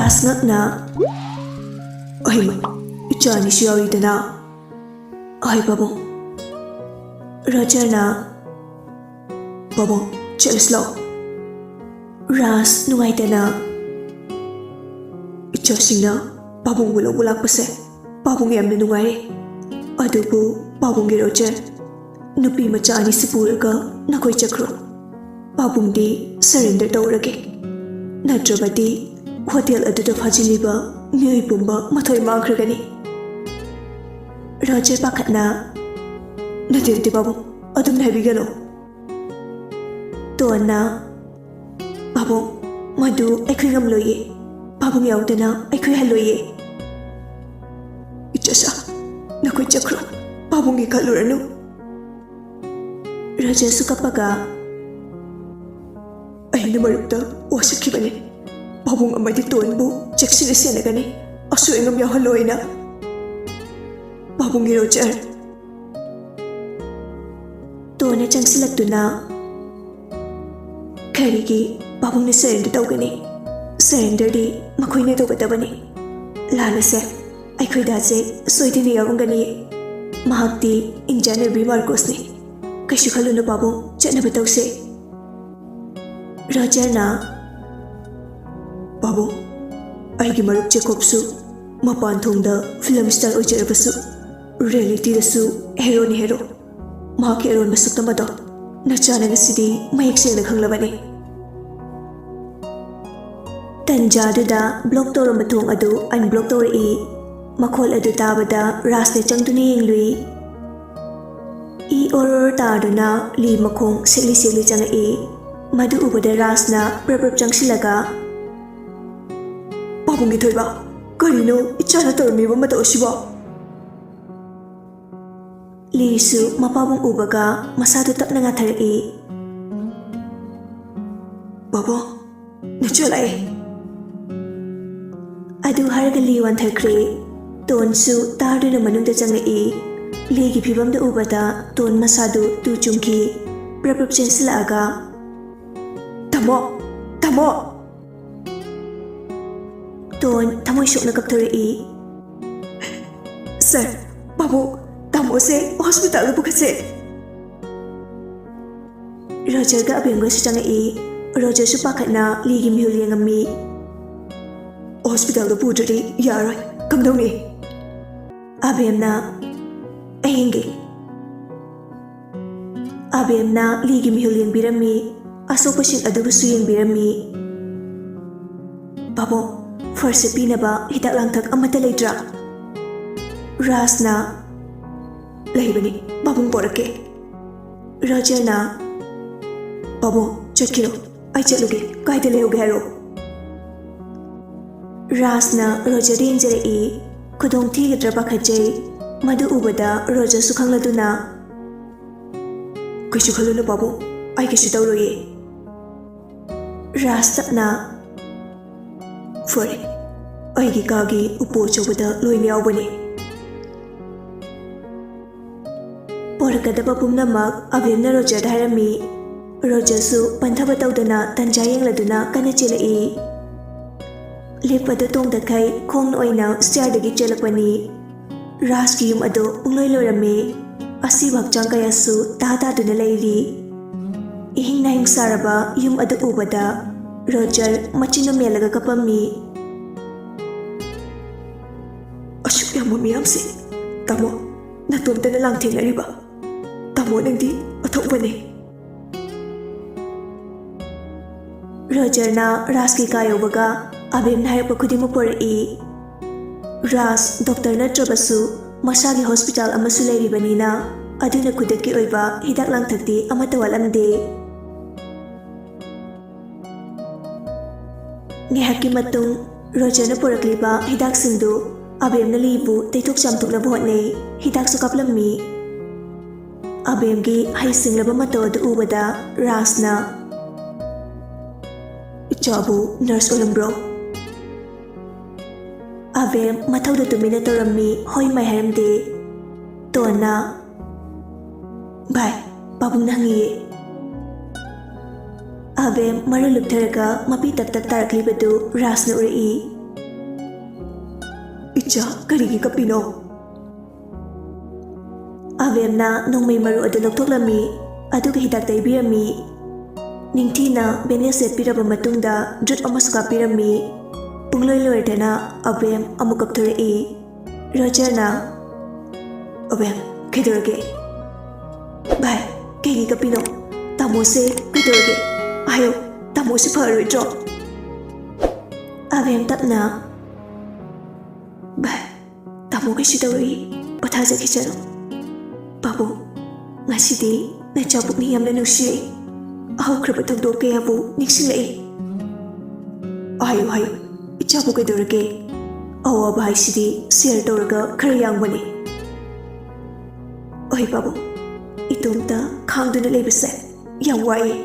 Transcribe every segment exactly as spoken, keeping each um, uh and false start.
ꯉꯛꯅ, "ꯑꯍꯩꯃ, ꯏꯆꯥ ꯑꯅꯤꯁꯨ ꯌꯥꯎꯔꯤꯗꯅ?" ꯑꯍꯩ ꯄꯥꯕꯨꯡ꯫ ꯔꯣꯖꯔꯅ, "ꯄꯥꯕꯨꯡ, ꯆꯠꯂꯁꯤ ꯂꯥꯛꯑꯣ꯫" ꯔꯥꯖ ꯅꯨꯡꯉꯥꯏꯇꯅ, "ꯏꯆꯥꯁꯤꯡꯅ ꯄꯥꯕꯨꯡꯕꯨ ꯂꯧꯕ ꯂꯥꯛꯄꯁꯦ ꯄꯥꯕꯨꯡ ꯌꯥꯝꯅ ꯅꯨꯡꯉꯥꯏꯔꯦ꯫ ꯑꯗꯨꯕꯨ ꯄꯥꯕꯨꯡꯒꯤ ꯔꯣꯖꯔ, ꯅꯨꯄꯤ ꯃꯆꯥ ꯑꯅꯤꯁꯤ ꯄꯨꯔꯒ ꯅꯈꯣꯏ ꯆꯠꯈ꯭ꯔꯣ꯫ ꯄꯥꯕꯨꯡꯗꯤ ꯁꯔꯦꯟꯗꯔ ꯇꯧꯔꯒꯦ꯫ ꯅꯠꯇ꯭ꯔꯕꯗꯤ ꯍꯣꯇꯦꯜ ꯑꯗꯨꯗ ꯐꯥꯖꯤꯜꯂꯤꯕ ꯃꯤꯑꯣꯏ ꯄꯨꯝꯕ ꯃꯊꯣꯏ ꯃꯥꯡꯈ꯭ꯔꯒꯅꯤ꯫" ꯔꯣꯖꯔ ꯄꯥꯈꯠꯅ, "ꯅꯠꯇꯦ, ꯅꯠꯇꯦ ꯄꯥꯕꯨꯡ, ꯑꯗꯨꯝꯅ ꯍꯥꯏꯕꯤꯒꯅꯨ꯫" ꯇꯣꯟꯅ, "ꯄꯥꯕꯨꯡ, ꯃꯗꯨ ꯑꯩꯈꯣꯏ ꯉꯝꯂꯣꯏꯌꯦ꯫ ꯄꯥꯕꯨꯡ ꯌꯥꯎꯗꯅ ꯑꯩꯈꯣꯏ ꯍꯜꯂꯣꯏꯌꯦ꯫" "ꯏꯆꯥꯁꯥ, ꯅꯈꯣꯏ ꯆꯠꯈ꯭ꯔꯣ꯫ ꯄꯥꯕꯨꯡꯒꯤ ꯈꯜꯂꯨꯔꯅꯨ꯫" ꯔꯣꯖꯔꯁꯨ ꯀꯞꯄꯒ, "ꯑꯩꯅ ꯃꯔꯨꯞꯇ ꯋꯥꯁꯛꯈꯤꯕꯅꯤ꯫ ꯄꯥꯕꯨꯡ ꯑꯃꯗꯤ ꯇꯣꯟꯕꯨ ꯆꯦꯛꯁꯤꯟꯅ ꯁꯦꯟꯅꯒꯅꯤ꯫ ꯑꯁꯣꯏ ꯑꯉꯥꯝ ꯌꯥꯎꯍꯜꯂꯣꯏꯅ꯫ ꯄꯥꯕꯨꯡꯒꯤ ꯔꯣꯖꯔ꯫" ꯇꯣꯟꯅ ꯆꯪꯁꯤꯜꯂꯛꯇꯨꯅ, "ꯀꯔꯤꯒꯤ ꯄꯥꯕꯨꯡꯅ ꯁꯔꯦꯟꯗꯔ ꯇꯧꯒꯅꯤ? ꯁꯔꯦꯟꯗꯔꯗꯤ ꯃꯈꯣꯏꯅ ꯇꯧꯒꯗꯕꯅꯤ꯫ ꯂꯥꯜꯂꯁꯦ, ꯑꯩꯈꯣꯏ ꯗꯥꯁꯦ ꯁꯣꯏꯗꯅ ꯌꯥꯎꯔꯝꯒꯅꯤ꯫ ꯃꯍꯥꯛꯇꯤ ꯏꯟꯗꯤꯌꯥꯟ ꯑꯦꯕ꯭ꯔꯤ ꯃꯥꯔꯀꯣꯁꯅꯤ꯫ ꯀꯩꯁꯨ ꯈꯜꯂꯨꯅꯨ ꯄꯥꯕꯨꯡ, ꯆꯠꯅꯕ ꯇꯧꯁꯦ꯫" ꯔꯣꯖꯔꯅ, "ꯄꯥꯕꯨꯡ, ꯑꯩꯒꯤ ꯃꯔꯨꯞ ꯖꯦꯀꯣꯕꯁꯨ ꯃꯄꯥꯟ ꯊꯣꯡꯗ ꯐꯤꯂꯝ ꯁ꯭ꯇꯥꯔ ꯑꯣꯏꯖꯔꯕꯁꯨ ꯔꯤꯌꯦꯂꯤꯇꯤꯗꯁꯨ ꯍꯦꯔꯣꯅꯤ ꯍꯦꯔꯣ꯫ ꯃꯍꯥꯛꯀꯤ ꯑꯔꯣꯟꯕ ꯁꯛꯇꯝ ꯑꯗꯣ ꯅꯆꯥꯅ ꯉꯁꯤꯗꯤ ꯃꯌꯦꯛ ꯁꯦꯡꯅ ꯈꯪꯂꯕꯅꯤ꯫" ꯇꯟꯖꯥꯗꯨꯗ ꯕ꯭ꯂꯣꯛ ꯇꯧꯔꯝꯕ ꯊꯣꯡ ꯑꯗꯨ ꯑꯟꯕ꯭ꯂꯣꯛ ꯇꯧꯔꯛꯏ꯫ ꯃꯈꯣꯜ ꯑꯗꯨ ꯇꯥꯕꯗ ꯔꯥꯖꯅ ꯆꯪꯗꯨꯅ ꯌꯦꯡꯂꯨꯏ꯫ ꯏ ꯑꯣꯔꯣꯔꯣ ꯇꯥꯗꯨꯅ ꯂꯤ ꯃꯈꯣꯡ ꯁꯦꯛꯂꯤ ꯁꯦꯛꯂꯤ ꯆꯪꯂꯛꯏ꯫ ꯃꯗꯨ ꯎꯕꯗ ꯔꯥꯖꯅ ꯄ꯭ꯔꯞ ꯄ꯭ꯔꯞ ꯆꯪꯁꯤꯜꯂꯒ, "ꯄꯥꯕꯨꯡꯒꯤ ꯊꯣꯏꯕ, ꯀꯔꯤꯅꯣ ꯏꯆꯥꯅ ꯇꯧꯔꯝꯃꯤꯕ ꯃꯇꯧ ꯑꯁꯤꯕꯣ?" ꯂꯤꯁꯨ ꯃꯄꯥꯕꯨꯡ ꯎꯕꯒ ꯃꯁꯥꯗꯨ ꯇꯞꯅ ꯉꯥꯊꯔꯛꯏ꯫ "ꯄꯥꯕꯨꯡ, ꯅꯆꯥ ꯂꯥꯛꯑꯦ꯫" ꯑꯗꯨ ꯍꯥꯏꯔꯒ ꯂꯤ ꯋꯥꯟꯊꯈ꯭ꯔꯦ꯫ ꯇꯣꯟꯁꯨ ꯇꯥꯗꯨꯅ ꯃꯅꯨꯡꯗ ꯆꯪꯂꯛꯏ꯫ ꯂꯤꯒꯤ ꯐꯤꯕꯝꯗꯨ ꯎꯕꯗ ꯇꯣꯟ ꯃꯁꯥꯗꯨ ꯇꯨ ꯆꯨꯡꯈꯤ꯫ ꯄ꯭ꯔꯞ ꯄ꯭ꯔꯞ ꯆꯦꯟꯁꯤꯜꯂꯛꯑꯒ, "ꯇꯥꯃꯣ! ꯇꯥꯃꯣ!" ꯇꯣꯟ ꯊꯃꯣꯏ ꯁꯣꯛꯅ ꯀꯞꯊꯣꯔꯛꯏ꯫ "ꯁꯥꯔ, ꯄꯥꯕꯨꯡ, ꯇꯥꯃꯣꯁꯦ ꯍꯣꯁꯄꯤꯇꯥꯜꯗ ꯄꯨꯈꯠꯁꯦ!" ꯔꯣꯖꯔꯒ ꯑꯕꯦꯝꯒꯁꯨ ꯆꯪꯉꯛꯏ꯫ ꯔꯣꯖꯔꯁꯨ ꯄꯥꯈꯠꯅ ꯂꯤꯒꯤ ꯃꯤꯍꯨꯜ ꯌꯦꯡꯉꯝꯃꯤ꯫ "ꯍꯣꯁꯄꯤꯇꯥꯜꯗ ꯄꯨꯗ꯭ꯔꯗꯤ ꯌꯥꯔꯣꯏ꯫ ꯀꯝꯗꯧꯅꯤ?" ꯑꯕꯦꯝꯅ, "ꯑꯩ ꯌꯦꯡꯒꯦ꯫" ꯑꯕꯦꯝꯅ ꯂꯤꯒꯤ ꯃꯤꯍꯨꯜ ꯌꯦꯡꯕꯤꯔꯝꯃꯤ, ꯑꯁꯣꯛꯄꯁꯤꯡ ꯑꯗꯨꯕꯨꯁꯨ ꯌꯦꯡꯕꯤꯔꯝꯃꯤ꯫ "ꯄꯥꯕꯨꯡ, ꯐꯥꯔꯁ ꯑꯦꯗ ꯄꯤꯅꯕ ꯍꯤꯗꯥꯛ ꯂꯥꯡꯊꯛ ꯑꯃꯠꯇ ꯂꯩꯇ꯭ꯔꯥ?" ꯔꯥꯖꯅ, "ꯂꯩꯕꯅꯤ, ꯄꯥꯕꯨꯡ ꯄꯣꯔꯛꯀꯦ꯫" ꯔꯣꯖꯔꯅ, "ꯄꯥꯕꯨꯡ, ꯆꯠꯈꯤꯔꯣ, ꯑꯩ ꯆꯠꯂꯨꯒꯦ, ꯀꯥꯏꯗ ꯂꯩꯍꯧꯒꯦ ꯍꯥꯏꯔꯣ?" ꯔꯥꯖꯅ ꯔꯣꯖꯔꯗ ꯌꯦꯡꯖꯔꯛꯏ꯫ ꯈꯨꯗꯣꯡ ꯊꯤꯒꯗ꯭ꯔꯥ ꯄꯥꯈꯠꯆꯩ꯫ ꯃꯗꯨ ꯎꯕꯗ ꯔꯣꯖꯔꯁꯨ ꯈꯪꯂꯗꯨꯅ, "ꯀꯩꯁꯨ ꯈꯜꯂꯨꯅꯨ ꯄꯥꯕꯨꯡ, ꯑꯩ ꯀꯩꯁꯨ ꯇꯧꯔꯣꯏꯌꯦ꯫" ꯔꯥꯖ ꯇꯞꯅ, "ꯐꯔꯦ, ꯑꯩꯒꯤ ꯀꯥꯒꯤ ꯎꯄꯨ ꯑꯆꯧꯕꯗ ꯂꯣꯏꯅ ꯌꯥꯎꯕꯅꯤ꯫" ꯄꯣꯔꯛꯀꯗꯕ ꯄꯨꯝꯅꯃꯛ ꯑꯕꯦꯝꯅ ꯔꯣꯖꯔꯗ ꯍꯥꯏꯔꯝꯃꯤ꯫ ꯔꯣꯖꯔꯁꯨ ꯄꯟꯊꯕ ꯇꯧꯗꯅ ꯇꯟꯖꯥ ꯌꯦꯡꯂꯗꯨꯅ ꯀꯟꯅ ꯆꯦꯜꯂꯛꯏ꯫ ꯂꯤꯐ ꯑꯗꯨ ꯇꯣꯡꯗꯈꯩ ꯈꯣꯡꯅ ꯑꯣꯏꯅ ꯁ꯭ꯇꯤꯌꯔꯗꯒꯤ ꯆꯦꯜꯂꯛꯄꯅꯤ꯫ ꯔꯥꯖꯀꯤ ꯌꯨꯝ ꯑꯗꯨ ꯄꯨꯡꯂꯣꯏ ꯂꯣꯏꯔꯝꯃꯤ꯫ ꯑꯁꯤꯕ ꯍꯛꯆꯥꯡ ꯀꯌꯥꯁꯨ ꯇꯥ ꯇꯥꯗꯨꯅ ꯂꯩꯔꯤ꯫ ꯏꯍꯤꯡ ꯅꯥꯍꯤꯡ ꯁꯥꯔꯕ ꯌꯨꯝ ꯑꯗꯨ ꯎꯕꯗ ꯔꯣꯖꯔ ꯃꯆꯤꯟꯗꯨ ꯃꯦꯜꯂꯒ ꯀꯞꯄꯝꯃꯤ꯫ "ꯑꯁꯨꯛ ꯌꯥꯝꯕ ꯃꯤꯌꯥꯝꯁꯦ, ꯇꯥꯃꯣ, ꯅꯇꯣꯝꯇꯅ ꯂꯥꯡꯊꯦꯡꯅꯔꯤꯕ? ꯇꯥꯃꯣ, ꯅꯪꯗꯤ ꯑꯊꯧꯕꯅꯦ꯫" ꯔꯣꯖꯔꯅ ꯔꯥꯖꯀꯤ ꯀꯥ ꯌꯧꯕꯒ ꯑꯕꯦꯝꯅ ꯍꯥꯏꯔꯛꯄ ꯈꯨꯗꯤꯡꯃꯛ ꯄꯨꯔꯛꯏ꯫ ꯔꯥꯖ ꯗꯣꯛꯇꯔ ꯅꯠꯇ꯭ꯔꯕꯁꯨ ꯃꯁꯥꯒꯤ ꯍꯣꯁꯄꯤꯇꯥꯜ ꯑꯃꯁꯨ ꯂꯩꯔꯤꯕꯅꯤꯅ ꯑꯗꯨꯅ ꯈꯨꯗꯛꯀꯤ ꯑꯣꯏꯕ ꯍꯤꯗꯥꯛ ꯂꯥꯡꯊꯛꯇꯤ ꯑꯃꯠꯇ ꯋꯥꯠꯂꯝꯗꯦ꯫ ꯉꯥꯏꯍꯥꯛꯀꯤ ꯃꯇꯨꯡ ꯔꯣꯖꯔꯅ ꯄꯨꯔꯛꯂꯤꯕ ꯍꯤꯗꯥꯛꯁꯤꯡꯗꯨ ꯑꯕꯦꯝꯅ ꯂꯤꯕꯨ ꯇꯩꯊꯣꯛ ꯆꯥꯝꯊꯣꯛꯅꯕ ꯍꯣꯠꯅꯩ꯫ ꯍꯤꯗꯥꯛꯁꯨ ꯀꯥꯞꯂꯝꯃꯤ꯫ ꯑꯕꯦꯝꯒꯤ ꯍꯩꯁꯤꯡꯂꯕ ꯃꯇꯧ ꯑꯗꯨ ꯎꯕꯗ ꯔꯥꯖꯅ, "ꯏꯆꯥꯕꯨ ꯅꯔꯁ ꯑꯣꯏꯔꯝꯕ꯭ꯔꯣ?" ꯑꯕꯦꯝ ꯃꯊꯧꯗ ꯇꯨꯃꯤꯟꯅ ꯇꯧꯔꯝꯃꯤ, ꯍꯣꯏ ꯃꯥꯏ ꯍꯥꯏꯔꯝꯗꯦ꯫ ꯇꯣꯟꯅ, "ꯚꯥꯏ, ꯄꯥꯕꯨꯡꯅ ꯍꯪꯉꯤꯌꯦ꯫" ꯑꯕꯦꯝ ꯃꯔꯨ ꯂꯨꯞꯊꯔꯒ ꯃꯄꯤ ꯇꯞ ꯇꯞ ꯇꯥꯔꯛꯂꯤꯕꯗꯨ ꯔꯥꯖꯅ ꯎꯔꯛꯏ꯫ ꯆꯥ, ꯀꯔꯤꯒꯤ ꯀꯞꯄꯤꯅꯣ? ꯑꯕꯦꯝꯅ ꯅꯣꯡꯃꯩ ꯃꯔꯨ ꯑꯗꯨ ꯂꯧꯊꯣꯛꯂꯝꯃꯤ, ꯑꯗꯨꯒ ꯍꯤꯗꯥꯛ ꯇꯩꯕꯤꯔꯝꯃꯤ꯫ ꯅꯤꯡꯊꯤꯅ bandage ꯁꯦꯠꯄꯤꯔꯕ ꯃꯇꯨꯡꯗ drip ꯑꯃꯁꯨ ꯀꯥꯞꯄꯤꯔꯝꯃꯤ꯫ ꯄꯨꯡꯂꯣꯏ ꯂꯣꯏꯔꯗꯅ ꯑꯕꯦꯝ ꯑꯃꯨꯛ ꯀꯞꯊꯣꯔꯛꯏ꯫ ꯔꯣꯖꯔꯅ, "ꯑꯕꯦꯝ, ꯀꯩꯗꯧꯔꯒꯦ?" "ꯚꯥꯏ, ꯀꯩꯒꯤ ꯀꯞꯄꯤꯅꯣ? ꯇꯥꯃꯣꯁꯦ ꯀꯩꯗꯧꯔꯒꯦ? ꯍꯥꯏꯌꯣ, ꯇꯥꯃꯣꯁꯦ ꯐꯔꯣꯏꯗ꯭ꯔꯣ?" ꯑꯕꯦꯝ ꯇꯞꯅ, "ꯚꯥꯏ, ꯇꯥꯃꯣ ꯀꯩꯁꯨ ꯇꯧꯔꯣꯏ, ꯄꯣꯊꯥꯖꯈꯤꯁꯅꯨ꯫ ꯄꯥꯕꯨꯡ, ꯉꯁꯤꯗꯤ ꯅꯆꯥ ꯄꯨꯛꯅꯤꯡ ꯌꯥꯝꯅ ꯅꯨꯡꯁꯤꯔꯛꯏ꯫ ꯍꯧꯈ꯭ꯔꯕ ꯊꯧꯗꯣꯛ ꯀꯌꯥꯕꯨ ꯅꯤꯡꯁꯤꯡꯂꯛꯏ꯫" "ꯍꯥꯏꯌꯨ, ꯍꯥꯏꯌꯨ, ꯏꯆꯥꯕꯨ ꯀꯩꯗꯧꯔꯒꯦ? ꯑꯋꯥꯕ ꯍꯥꯏꯁꯤꯗꯤ share ꯇꯧꯔꯒ ꯈꯔ ꯌꯥꯡꯕꯅꯤ꯫ ꯍꯣꯏ ꯄꯥꯕꯨꯡ, ꯏꯇꯣꯝꯇ ꯈꯥꯡꯗꯨꯅ ꯂꯩꯕꯁꯦ ꯌꯥꯝ ꯋꯥꯏꯌꯦ꯫"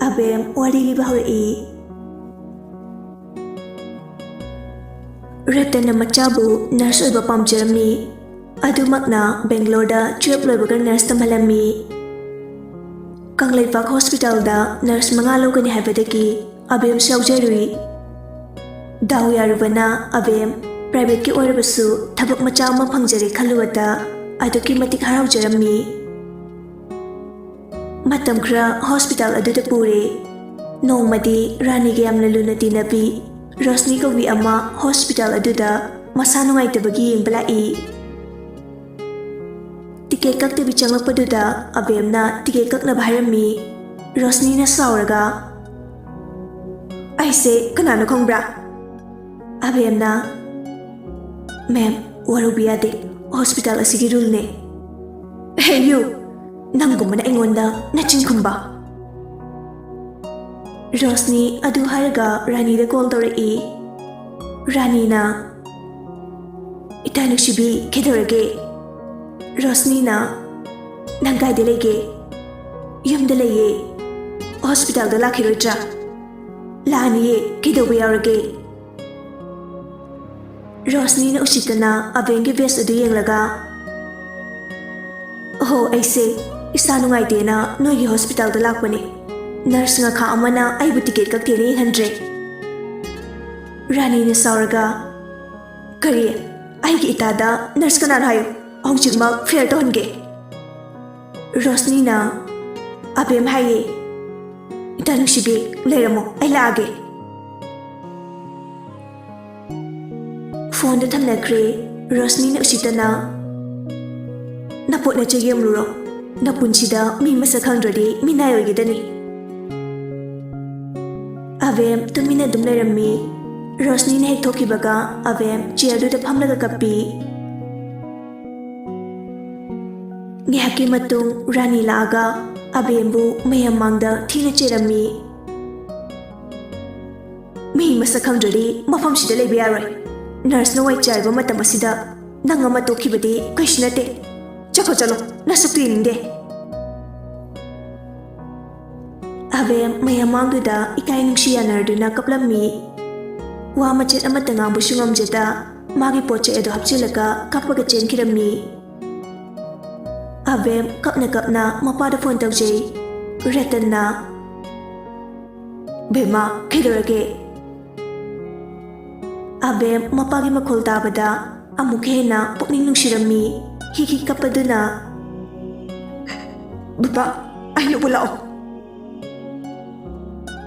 ꯑꯕꯦꯝ ꯋꯥꯔꯤ ꯂꯤꯕ ꯍꯧꯔꯛꯏ꯫ ꯔꯇꯟꯅ ꯃꯆꯥꯕꯨ nurse ꯑꯣꯏꯕ ꯄꯥꯝꯖꯔꯝꯃꯤ꯫ ꯑꯗꯨꯃꯛꯅ ꯕꯦꯡꯒ꯭ꯂꯣꯔꯗ twelve ꯂꯣꯏꯕꯒ nurse ꯇꯝꯍꯜꯂꯝꯃꯤ꯫ ꯀꯪꯂꯩꯄꯥꯛ ꯍꯣꯁꯄꯤꯇꯥꯜꯗ nurse ꯃꯉꯥ ꯂꯧꯒꯅꯤ ꯍꯥꯏꯕꯗꯒꯤ ꯑꯕꯦꯝꯁꯨ ꯌꯥꯎꯖꯔꯨꯏ꯫ ꯗꯥꯎ ꯌꯥꯔꯨꯕꯅ ꯑꯕꯦꯝ privateꯀꯤ ꯑꯣꯏꯔꯕꯁꯨ ꯊꯕꯛ ꯃꯆꯥ ꯑꯃ ꯐꯪꯖꯔꯦ ꯈꯜꯂꯨꯕꯗ ꯑꯗꯨꯛꯀꯤ ꯃꯇꯤꯛ ꯍꯔꯥꯎꯖꯔꯝꯃꯤ꯫ ꯃꯇꯝ ꯈꯔ ꯍꯣꯁꯄꯤꯇꯥꯜ ꯑꯗꯨꯗ ꯄꯨꯔꯦ꯫ ꯅꯣꯡꯃꯗꯤ ꯔꯥꯅꯤꯒ ꯌꯥꯝꯅ ꯂꯨꯅ ꯇꯤꯟꯅꯕꯤ ꯔꯣꯁꯅꯤ ꯀꯧꯕꯤ ꯑꯃ ꯍꯣꯁꯄꯤꯇꯥꯜ ꯑꯗꯨꯗ ꯃꯁꯥ ꯅꯨꯡꯉꯥꯏꯇꯕꯒꯤ ꯌꯦꯡꯕ ꯂꯥꯛꯏ꯫ ꯇꯤꯀꯦꯠ ꯀꯛꯇꯕꯤ ꯆꯪꯂꯛꯄꯗꯨꯗ ꯑꯕꯦꯝꯅ ꯇꯤꯀꯦꯠ ꯀꯛꯅꯕ ꯍꯥꯏꯔꯝꯃꯤ꯫ ꯔꯣꯁꯅꯤꯅ ꯁꯥꯎꯔꯒ, "ꯑꯩꯁꯦ ꯀꯅꯥꯅꯣ ꯈꯪꯕ꯭ꯔꯥ?" ꯑꯕꯦꯝꯅ, "ꯃꯦꯝ, ꯋꯥꯔꯧꯕ ꯌꯥꯗꯦ, ꯍꯣꯁꯄꯤꯇꯥꯜ ꯑꯁꯤꯒꯤ ruleꯅꯦ꯫" "Hey you! ꯅꯪꯒꯨꯝꯕꯅ ꯑꯩꯉꯣꯟꯗ ꯅꯆꯤꯟ ꯈꯨꯝꯕ!" ꯔꯣꯁꯅꯤ ꯑꯗꯨ ꯍꯥꯏꯔꯒ ꯔꯥꯅꯤꯗ call ꯇꯧꯔꯛꯏ꯫ ꯔꯥꯅꯤꯅ, "ꯏꯇꯥ ꯅꯨꯡꯁꯤꯕꯤ, ꯀꯩꯗꯧꯔꯒꯦ?" ꯔꯣꯁꯅꯤꯅ, "ꯅꯪ ꯀꯥꯏꯗ ꯂꯩꯒꯦ?" "ꯌꯨꯝꯗ ꯂꯩꯌꯦ꯫" "ꯍꯣꯁꯄꯤꯇꯥꯜꯗ ꯂꯥꯛꯈꯤꯔꯣꯏꯗ꯭ꯔꯥ?" "ꯂꯥꯛꯑꯅꯤꯌꯦ, ꯀꯩꯗꯧꯕ ꯌꯥꯎꯔꯒꯦ?" ꯔꯣꯁꯅꯤꯅ ꯎꯁꯤꯠꯇꯅ ꯑꯕꯦꯝꯒꯤ vest ꯑꯗꯨ ꯌꯦꯡꯂꯒ, "ꯑꯣꯍꯣ, ꯑꯩꯁꯦ ꯏꯁꯥ ꯅꯨꯡꯉꯥꯏꯇꯦꯅ ꯅꯣꯏꯒꯤ ꯍꯣꯁꯄꯤꯇꯥꯜꯗ ꯂꯥꯛꯄꯅꯦ꯫ Nurse ꯉꯥꯈꯥ ꯑꯃꯅ ꯑꯩꯕꯨ ꯇꯤꯀꯦꯠ ꯀꯛꯇꯦꯅ ꯌꯦꯡꯍꯟꯗ꯭ꯔꯦ꯫" ꯔꯥꯅꯤꯅ ꯁꯥꯎꯔꯒ, "ꯀꯔꯤ? ꯑꯩꯒꯤ ꯏꯇꯥꯗ ꯅꯔꯁ ꯀꯅꯥꯅꯣ ꯍꯥꯏꯌꯨ? ꯍꯧꯖꯤꯛꯃꯛ ꯐꯤꯌꯔ ꯇꯧꯍꯟꯒꯦ!" ꯔꯣꯁꯅꯤꯅ, "ꯑꯕꯦꯝ ꯍꯥꯏꯌꯦ꯫ ꯏꯇꯥ ꯅꯨꯡꯁꯤꯕꯤ, ꯂꯩꯔꯝꯃꯣ, ꯑꯩ ꯂꯥꯛꯑꯒꯦ꯫" ꯐꯣꯟꯗꯨ ꯊꯝꯅꯈ꯭ꯔꯦ꯫ ꯔꯣꯁꯅꯤꯅ ꯎꯁꯤꯠꯇꯅ, "ꯅꯄꯣꯠ ꯅꯆꯩ ꯌꯦꯡꯂꯨꯔꯣ꯫ ꯅꯄꯨꯟꯁꯤꯗ ꯃꯤ ꯃꯁꯛ ꯈꯪꯗ꯭ꯔꯗꯤ ꯃꯤꯅꯥꯏ ꯑꯣꯏꯒꯗꯅꯤ꯫" ꯑꯕꯦꯝ ꯇꯨꯃꯤꯟꯅ ꯑꯗꯨꯝ ꯂꯩꯔꯝꯃꯤ꯫ ꯔꯣꯁꯅꯤꯅ ꯍꯦꯛ ꯊꯣꯛꯈꯤꯕꯒ ꯑꯕꯦꯝ ꯆꯤꯌꯔꯗꯨꯗ ꯐꯝꯂꯒ ꯀꯞꯄꯤ꯫ ꯉꯥꯏꯍꯥꯛꯀꯤ ꯃꯇꯨꯡ ꯔꯥꯅꯤ ꯂꯥꯛꯑꯒ ꯑꯕꯦꯝꯕꯨ ꯃꯌꯥꯝ ꯃꯥꯡꯗ ꯊꯤꯅ ꯆꯩꯔꯝꯃꯤ꯫ "ꯃꯤ ꯃꯁꯛ ꯈꯪꯗ꯭ꯔꯗꯤ ꯃꯐꯝꯁꯤꯗ ꯂꯩꯕ ꯌꯥꯔꯣꯏ꯫ ꯅꯔꯁꯅ ꯋꯥꯏ ꯆꯥꯏꯕ ꯃꯇꯝ ꯑꯁꯤꯗ ꯅꯪ ꯑꯃ ꯇꯣꯛꯈꯤꯕꯗꯤ ꯀꯩꯁꯨ ꯅꯠꯇꯦ꯫ ꯆꯠꯈ꯭ꯔꯣ, ꯆꯠꯂꯣ, ꯅꯁꯛꯇꯨ ꯌꯦꯡꯅꯤꯡꯗꯦ꯫" ꯑꯕꯦꯝ ꯃꯌꯥꯝ ꯃꯥꯡꯗꯨꯗ ꯏꯀꯥꯏ ꯅꯨꯡꯁꯤ ꯌꯥꯅꯔꯗꯨꯅ ꯀꯞꯂꯝꯃꯤ꯫ ꯋꯥ ꯃꯆꯦꯠ ꯑꯃꯠꯇ ꯉꯥꯡꯕꯁꯨ ꯉꯝꯖꯗ ꯃꯥꯒꯤ ꯄꯣꯠ ꯆꯩ ꯑꯗꯨ ꯍꯥꯞꯆꯤꯜꯂꯒ ꯀꯞꯄꯒ ꯆꯦꯟꯈꯤꯔꯝꯃꯤ꯫ ꯑꯕꯦꯝ ꯀꯞꯅ ꯀꯞꯅ ꯃꯄꯥꯗ ꯐꯣꯟ ꯇꯧꯖꯩ꯫ ꯔꯇꯟꯅ, "ꯕꯦꯝꯃ, ꯀꯩꯗꯧꯔꯒꯦ?" ꯑꯕꯦꯝ ꯃꯄꯥꯒꯤ ꯃꯈꯣꯜ ꯇꯥꯕꯗ ꯑꯃꯨꯛ ꯍꯦꯟꯅ ꯄꯨꯛꯅꯤꯡ ꯅꯨꯡꯁꯤꯔꯝꯃꯤ꯫ ꯍꯤꯛ ꯍꯤꯛ ꯀꯞꯄꯗꯨꯅ, "ꯕꯕꯥ, ꯑꯩ ꯂꯧꯕ ꯂꯥꯛꯑꯣ꯫"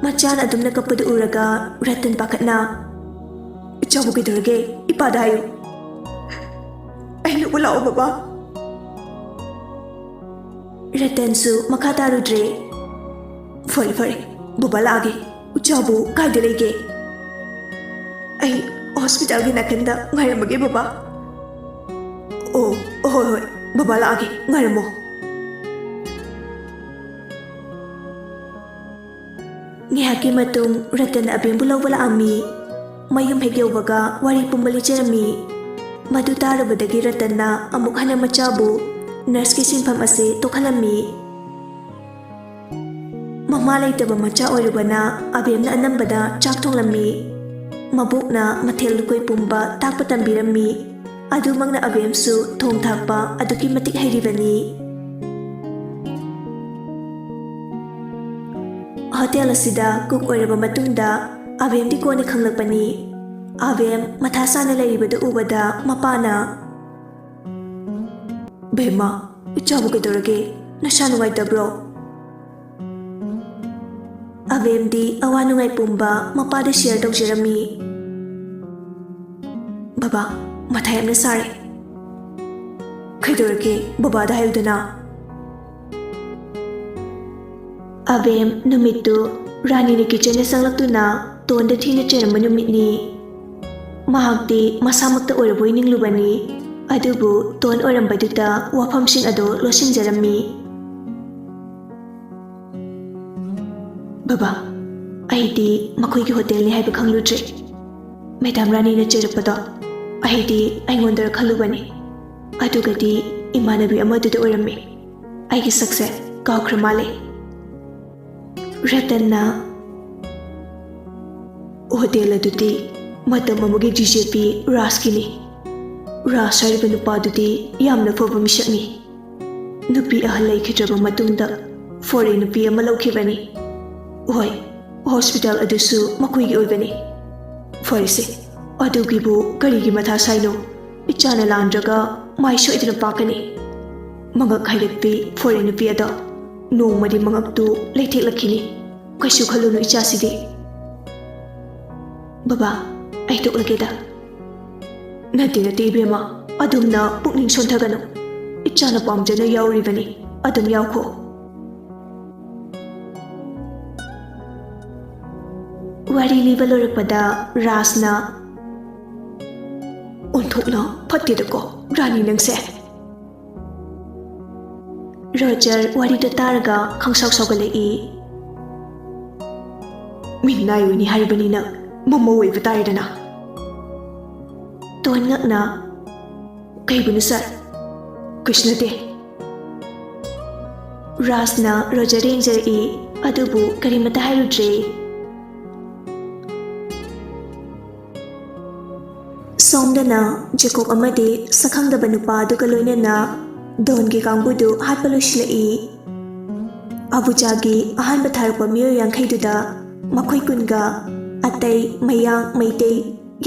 ꯃꯆꯥꯅ ꯑꯗꯨꯝꯅ ꯀꯞꯄꯗꯨ ꯎꯔꯒ ꯔꯇꯟ ꯄꯥꯈꯠꯅ, "ꯏꯆꯥꯕꯨ ꯀꯩꯗꯧꯔꯒꯦ? ꯏꯄꯥꯗ ꯍꯥꯏꯌꯨ꯫" "ꯑꯩ ꯂꯧꯕ ꯂꯥꯛꯑꯣ, ꯕꯕꯥ꯫" ꯔꯇꯟꯁꯨ ꯃꯈꯥ ꯇꯥꯔꯨꯗ꯭ꯔꯦ꯫ "ꯐꯔꯦ, ꯐꯔꯦ, ꯕꯕꯥ ꯂꯥꯛꯑꯒꯦ꯫ ꯎꯆꯥꯕꯨ ꯀꯥꯏꯗ ꯂꯩꯒꯦ?" "ꯑꯩ ꯍꯣꯁꯄꯤꯇꯥꯜꯒꯤ ꯅꯥꯀꯟꯗ ꯉꯥꯏꯔꯝꯃꯒꯦ, ꯕꯕꯥ꯫" "ꯑꯣ, ꯍꯣꯏ, ꯍꯣꯏ, ꯕꯕꯥ ꯂꯥꯛꯑꯒꯦ, ꯉꯥꯏꯔꯝꯃꯣ꯫" ꯉꯥꯏꯍꯥꯛꯀꯤ ꯃꯇꯨꯡ ꯔꯇꯟ ꯑꯕꯦꯝꯕꯨ ꯂꯧꯕ ꯂꯥꯛꯑꯝꯃꯤ꯫ ꯃꯌꯨꯝ ꯍꯦꯛ ꯌꯧꯕꯒ ꯋꯥꯔꯤ ꯄꯨꯝꯕ ꯂꯤꯖꯔꯝꯃꯤ꯫ ꯃꯗꯨ ꯇꯥꯔꯨꯕꯗꯒꯤ ꯔꯇꯟꯅ ꯑꯃꯨꯛ ꯍꯟꯅ ꯃꯆꯥꯕꯨ ꯅꯔꯁꯀꯤ ꯁꯤꯟꯐꯝ ꯑꯁꯤ ꯇꯣꯛꯍꯜꯂꯝꯃꯤ꯫ ꯃꯃꯥ ꯂꯩꯇꯕ ꯃꯆꯥ ꯑꯣꯏꯔꯨꯕꯅ ꯑꯕꯦꯝꯅ ꯑꯅꯝꯕꯗ ꯆꯥꯛ ꯊꯣꯡꯂꯝꯃꯤ꯫ ꯃꯕꯣꯛꯅ ꯃꯊꯦꯜ ꯂꯨꯀꯣꯏ ꯄꯨꯝꯕ ꯇꯥꯛꯄ ꯇꯝꯕꯤꯔꯝꯃꯤ꯫ ꯑꯗꯨꯃꯛꯅ ꯑꯕꯦꯝꯁꯨ ꯊꯣꯡ ꯊꯥꯛꯄ ꯑꯗꯨꯛꯀꯤ ꯃꯇꯤꯛ ꯍꯩꯔꯤꯕꯅꯤ꯫ ꯍꯣꯇꯦꯜ ꯑꯁꯤꯗ ꯀꯨꯛ ꯑꯣꯏꯔꯕ ꯃꯇꯨꯡꯗ ꯑꯕꯦꯝꯗꯤ ꯀꯣꯟꯅ ꯈꯪꯂꯛꯄꯅꯤ꯫ ꯑꯕꯦꯝ ꯃꯊꯥ ꯁꯥꯅ ꯂꯩꯔꯤꯕꯗꯨ ꯎꯕꯗ ꯃꯄꯥꯅ, "ꯕꯦꯝꯃ, ꯏꯆꯥꯕꯨ ꯀꯩꯗꯧꯔꯒꯦ? ꯅꯁꯥ ꯅꯨꯡꯉꯥꯏꯇꯕ꯭ꯔꯣ?" ꯑꯕꯦꯝꯗꯤ ꯑꯋꯥ ꯅꯨꯡꯉꯥꯏ ꯄꯨꯝꯕ ꯃꯄꯥꯗ ꯁꯤꯌꯔ ꯇꯧꯖꯔꯝꯃꯤ꯫ "ꯕꯕꯥ, ꯃꯊꯥ ꯌꯥꯝꯅ ꯁꯥꯔꯦ꯫" "ꯀꯩꯗꯧꯔꯒꯦ? ꯕꯕꯥꯗ ꯍꯥꯏꯌꯨꯗꯅ꯫" ꯑꯕꯦꯝ ꯅꯨꯃꯤꯠꯇꯨ ꯔꯥꯅꯤꯅ ꯀꯤꯆꯟꯗ ꯆꯪꯂꯛꯇꯨꯅ ꯇꯣꯟꯗ ꯊꯤꯅ ꯆꯩꯔꯝꯕ ꯅꯨꯃꯤꯠꯅꯤ꯫ ꯃꯍꯥꯛꯇꯤ ꯃꯁꯥꯃꯛꯇ ꯑꯣꯏꯔꯕꯣꯏ ꯅꯤꯡꯂꯨꯕꯅꯤ, ꯑꯗꯨꯕꯨ ꯇꯣꯟ ꯑꯣꯏꯔꯝꯕꯗꯨꯗ ꯋꯥꯐꯝꯁꯤꯡ ꯑꯗꯨ ꯂꯣꯠꯁꯤꯟꯖꯔꯝꯃꯤ꯫ "ꯕꯕꯥ, ꯑꯩꯗꯤ ꯃꯈꯣꯏꯒꯤ ꯍꯣꯇꯦꯜꯅꯤ ꯍꯥꯏꯕ ꯈꯪꯂꯨꯗ꯭ꯔꯦ꯫ ꯃꯦꯗꯥꯝ ꯔꯥꯅꯤꯅ ꯆꯩꯔꯛꯄꯗꯣ ꯑꯩꯗꯤ ꯑꯩꯉꯣꯟꯗꯔ ꯈꯜꯂꯨꯕꯅꯤ, ꯑꯗꯨꯒꯗꯤ ꯏꯃꯥꯟꯅꯕꯤ ꯑꯃꯗꯨꯗ ꯑꯣꯏꯔꯝꯃꯤ꯫ ꯑꯩꯒꯤ ꯁꯛꯁꯦ ꯀꯥꯎꯈ꯭ꯔ ꯃꯥꯜꯂꯦ꯫" ꯔꯇꯟꯅ, "ꯍꯣꯇꯦꯜ ꯑꯗꯨꯗꯤ ꯃꯇꯝ ꯑꯃꯒꯤ ꯖꯤꯖꯦꯄꯤ ꯔꯥꯖꯀꯤꯅꯤ꯫ ꯔꯥꯖ ꯍꯥꯏꯔꯤꯕ ꯅꯨꯄꯥꯗꯨꯗꯤ ꯌꯥꯝꯅ ꯐꯕ ꯃꯤꯁꯛꯅꯤ꯫ ꯅꯨꯄꯤ ꯑꯍꯜ ꯂꯩꯈꯤꯗ꯭ꯔꯕ ꯃꯇꯨꯡꯗ ꯐꯣꯔꯦꯟ ꯅꯨꯄꯤ ꯑꯃ ꯂꯧꯈꯤꯕꯅꯤ꯫ ꯍꯣꯏ, ꯍꯣꯁꯄꯤꯇꯥꯜ ꯑꯗꯨꯁꯨ ꯃꯈꯣꯏꯒꯤ ꯑꯣꯏꯕꯅꯤ꯫ ꯐꯔꯦꯁꯦ, ꯑꯗꯨꯒꯤꯕꯨ ꯀꯔꯤꯒꯤ ꯃꯊꯥ ꯁꯥꯏꯅꯣ? ꯏꯆꯥꯅ ꯂꯥꯟꯗ꯭ꯔꯒ ꯃꯥꯏ ꯁꯣꯏꯗꯅ ꯄꯥꯛꯀꯅꯤ꯫ ꯃꯉꯛ ꯍꯥꯏꯒꯠꯄꯤ ꯐꯣꯔꯦꯟ ꯅꯨꯄꯤ ꯑꯗꯣ ꯅꯣꯡꯃꯗꯤ ꯃꯉꯛꯇꯨ ꯂꯩꯊꯦꯛꯂꯛꯈꯤꯅꯤ꯫ ꯀꯩꯁꯨ ꯈꯜꯂꯨꯅꯨ ꯏꯆꯥꯁꯤꯗꯤ꯫" "ꯕꯕꯥ, ꯑꯩ ꯇꯣꯛꯂꯒꯦꯗ꯫" "ꯅꯠꯇꯦ, ꯅꯠꯇꯦ ꯏꯕꯦꯝꯃ, ꯑꯗꯨꯝꯅ ꯄꯨꯛꯅꯤꯡ ꯁꯣꯟꯊꯒꯅꯨ꯫ ꯏꯆꯥꯅ ꯄꯥꯝꯖꯅ ꯌꯥꯎꯔꯤꯕꯅꯤ, ꯑꯗꯨꯝ ꯌꯥꯎꯈꯣ꯫" ꯋꯥꯔꯤ ꯂꯤꯕ ꯂꯣꯏꯔꯛꯄꯗ ꯔꯥꯖꯅ, "ꯑꯣꯟꯊꯣꯛꯅ ꯐꯠꯇꯦꯗꯀꯣ ꯔꯥꯅꯤ ꯅꯪꯁꯦ꯫" ꯔꯣꯖꯔ ꯋꯥꯔꯤꯗꯨ ꯇꯥꯔꯒ ꯈꯪꯁꯥꯎ ꯁꯥꯎꯒꯠꯂꯛꯏ꯫ "ꯃꯤꯅꯥꯏ ꯑꯣꯏꯅꯤ ꯍꯥꯏꯔꯤꯕꯅꯤꯅ ꯃꯃꯧ ꯑꯣꯏꯕ ꯇꯥꯔꯦꯗꯅ꯫" ꯇꯣꯟ ꯉꯛꯅ, "ꯀꯩꯕꯨꯅꯣ ꯁꯥꯔ? ꯀꯩꯁꯨ ꯅꯠꯇꯦ꯫" ꯔꯥꯖꯅ ꯔꯣꯖꯔ ꯌꯦꯡꯖꯔꯛꯏ, ꯑꯗꯨꯕꯨ ꯀꯔꯤꯃꯠꯇ ꯍꯥꯏꯔꯨꯗ꯭ꯔꯦ꯫ ꯁꯣꯝꯗꯅ ꯖꯦꯀꯣꯕ ꯑꯃꯗꯤ ꯁꯛꯈꯪꯗꯕ ꯅꯨꯄꯥ ꯑꯗꯨꯒ ꯂꯣꯏꯅꯅ ꯗꯣꯟꯒꯤ ꯀꯥꯡꯕꯨꯗꯨ ꯍꯥꯠꯄ ꯂꯣꯏꯁꯤꯜꯂꯛꯏ꯫ ꯑꯕꯨꯖꯥꯒꯤ ꯑꯍꯥꯟꯕ ꯊꯥꯔꯛꯄ ꯃꯤꯑꯣꯏ ꯌꯥꯡꯈꯩꯗꯨꯗ ꯃꯈꯣꯏ ꯀꯨꯟꯒ ꯑꯇꯩ ꯃꯌꯥꯡ, ꯃꯩꯇꯩ,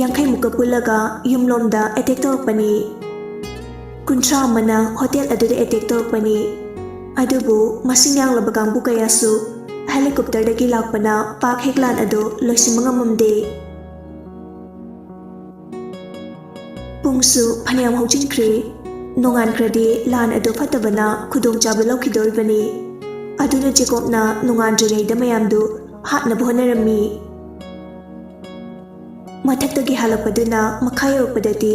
ꯌꯥꯡꯈꯩꯃꯨꯛꯀ ꯄꯨꯜꯂꯒ ꯌꯨꯝꯂꯣꯝꯗ ꯑꯦꯇꯦꯛ ꯇꯧꯔꯛꯄꯅꯤ꯫ ꯀꯨꯟꯊ꯭ꯔꯥ ꯑꯃꯅ ꯍꯣꯇꯦꯜ ꯑꯗꯨꯗ ꯑꯦꯇꯦꯛ ꯇꯧꯔꯛꯄꯅꯤ꯫ ꯑꯗꯨꯕꯨ ꯃꯁꯤꯡ ꯌꯥꯝꯂꯕ ꯀꯥꯡꯕꯨ ꯀꯌꯥꯁꯨ ꯍꯦꯂꯤꯀꯣꯞꯇꯔꯗꯒꯤ ꯂꯥꯛꯄꯅ ꯄꯥꯛ ꯍꯦꯛ ꯂꯥꯟ ꯑꯗꯨ ꯂꯣꯏꯁꯤꯟꯕ ꯉꯝꯃꯝꯗꯦ꯫ ꯄꯨꯡꯁꯨ ꯐꯅꯌꯥꯝ ꯍꯧꯖꯤꯟꯈ꯭ꯔꯦ꯫ ꯅꯣꯡꯉꯥꯟꯈ꯭ꯔꯗꯤ ꯂꯥꯟ ꯑꯗꯨ ꯐꯠꯇꯕꯅ ꯈꯨꯗꯣꯡꯆꯥꯕ ꯂꯧꯈꯤꯗꯣꯔꯤꯕꯅꯤ꯫ ꯑꯗꯨꯅ ꯖꯦꯀꯣꯕꯅ ꯅꯣꯡꯉꯥꯟꯗ꯭ꯔꯤꯉꯩꯗ ꯃꯌꯥꯝꯗꯨ ꯍꯥꯠꯅꯕ ꯍꯣꯠꯅꯔꯝꯃꯤ꯫ ꯃꯊꯛꯇꯒꯤ ꯍꯜꯂꯛꯄꯗꯨꯅ ꯃꯈꯥ ꯌꯧꯔꯛꯄꯗꯗꯤ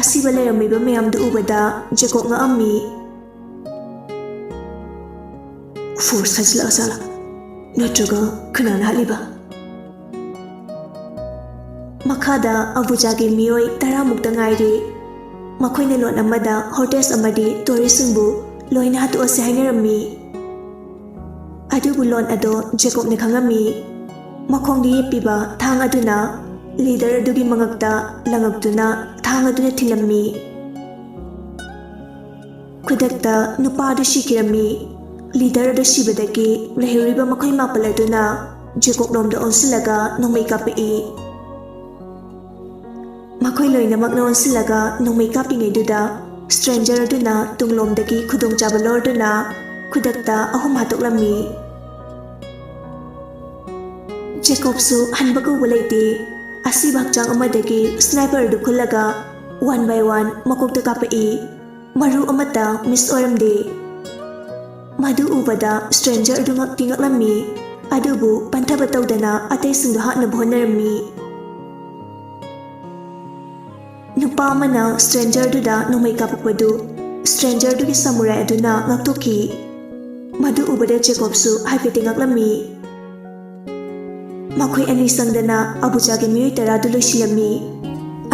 ꯑꯁꯤꯕ ꯂꯩꯔꯝꯃꯤꯕ ꯃꯌꯥꯝꯗꯨ ꯎꯕꯗ ꯖꯦꯀꯣꯕ ꯉꯛꯑꯝꯃꯤ꯫ ꯐꯣꯔꯁ ꯊꯥꯖꯤꯜꯂꯛꯑꯖꯥꯠꯂꯥ? ꯅꯠꯇ꯭ꯔꯒ ꯀꯅꯥꯅ ꯍꯥꯠꯂꯤꯕ? ꯃꯈꯥꯗ ꯑꯕꯨꯖꯥꯒꯤ ꯃꯤꯑꯣꯏ ꯇꯔꯥꯃꯨꯛꯇ ꯉꯥꯏꯔꯤ꯫ ꯃꯈꯣꯏꯅ ꯂꯣꯟ ꯑꯃꯗ ꯍꯣꯔꯇꯦꯁ ꯑꯃꯗꯤ ꯇꯣꯔꯤꯁꯁꯤꯡꯕꯨ ꯂꯣꯏꯅ ꯍꯥꯠꯇꯣꯛꯑꯁꯤ ꯍꯥꯏꯅꯔꯝꯃꯤ꯫ ꯑꯗꯨꯕꯨ ꯂꯣꯟ ꯑꯗꯣ ꯖꯦꯀꯣꯕꯅ ꯈꯪꯉꯝꯃꯤ꯫ ꯃꯈꯣꯡꯗ ꯌꯦꯞꯄꯤꯕ ꯊꯥꯡ ꯑꯗꯨꯅ ꯂꯤꯗꯔ ꯑꯗꯨꯒꯤ ꯃꯉꯛꯇ ꯂꯪꯉꯛꯇꯨꯅ ꯊꯥꯡ ꯑꯗꯨꯅ ꯊꯤꯜꯂꯝꯃꯤ꯫ ꯈꯨꯗꯛꯇ ꯅꯨꯄꯥ ꯑꯗꯨ ꯁꯤꯈꯤꯔꯝꯃꯤ꯫ ꯂꯤꯗꯔ ꯑꯗꯨ ꯁꯤꯕꯗꯒꯤ ꯂꯩꯍꯧꯔꯤꯕ ꯃꯈꯣꯏ ꯃꯥꯄꯜ ꯑꯗꯨꯅ ꯖꯦꯀꯣꯕ ꯂꯣꯝꯗ ꯑꯣꯟꯁꯤꯜꯂꯒ ꯅꯣꯡꯃꯩ ꯀꯥꯞꯄꯛꯏ꯫ ꯃꯈꯣꯏ ꯂꯣꯏꯅꯃꯛꯅ ꯑꯣꯟꯁꯤꯜꯂꯒ ꯅꯣꯡꯃꯩ ꯀꯥꯞꯄꯤꯉꯩꯗꯨꯗ ꯁ꯭ꯇ꯭ꯔꯦꯟꯖꯔ ꯑꯗꯨꯅ ꯇꯨꯡꯂꯣꯝꯗꯒꯤ ꯈꯨꯗꯣꯡꯆꯥꯕ ꯂꯧꯔꯗꯨꯅ ꯈꯨꯗꯛꯇ ꯑꯍꯨꯝ ꯍꯥꯠꯇꯣꯛꯂꯝꯃꯤ꯫ ꯖꯦꯀꯣꯕꯁꯨ ꯍꯟꯕ ꯀꯧꯕ ꯂꯩꯇꯦ꯫ ꯑꯁꯤꯕ ꯍꯛꯆꯥꯡ ꯑꯃꯗꯒꯤ ꯁ꯭ꯅꯥꯏꯄꯔ ꯑꯗꯨ ꯈꯨꯜꯂꯒ ꯋꯥꯟ ꯕꯥꯏ ꯋꯥꯟ ꯃꯀꯣꯛꯇ ꯀꯥꯞꯄꯛꯏ꯫ ꯃꯔꯨ ꯑꯃꯠꯇ ꯃꯤꯁ ꯑꯣꯏꯔꯝꯗꯦ꯫ ꯃꯗꯨ ꯎꯕꯗ ꯁ꯭ꯇ꯭ꯔꯦꯟꯖꯔ ꯑꯗꯨ ꯉꯛꯇꯤ ꯉꯛꯂꯝꯃꯤ, ꯑꯗꯨꯕꯨ ꯄꯟꯊꯕ ꯇꯧꯗꯅ ꯑꯇꯩꯁꯤꯡꯗꯨ ꯍꯥꯠꯅꯕ ꯍꯣꯠꯅꯔꯝꯃꯤ꯫ ꯅꯨꯄꯥ ꯑꯃꯅ ꯁ꯭ꯇ꯭ꯔꯦꯟꯖꯔꯗꯨꯗ ꯅꯣꯡꯃꯩ ꯀꯥꯞꯄꯛꯄꯗꯨ ꯁ꯭ꯇ꯭ꯔꯦꯟꯖꯔꯗꯨꯒꯤ ꯁꯃꯨꯔꯥꯏ ꯑꯗꯨꯅ ꯉꯥꯛꯊꯣꯛꯈꯤ꯫ ꯃꯗꯨ ꯎꯕꯗ ꯖꯦꯀꯣꯕꯁꯨ ꯍꯥꯏꯐꯦꯠꯇꯤ ꯉꯛꯂꯝꯃꯤ꯫ ꯃꯈꯣꯏ ꯑꯅꯤ ꯆꯪꯗꯅ ꯑꯕꯨꯖꯥꯒꯤ ꯃꯤꯑꯣꯏ ꯇꯔꯥꯗꯨ ꯂꯣꯏꯁꯤꯜꯂꯝꯃꯤ꯫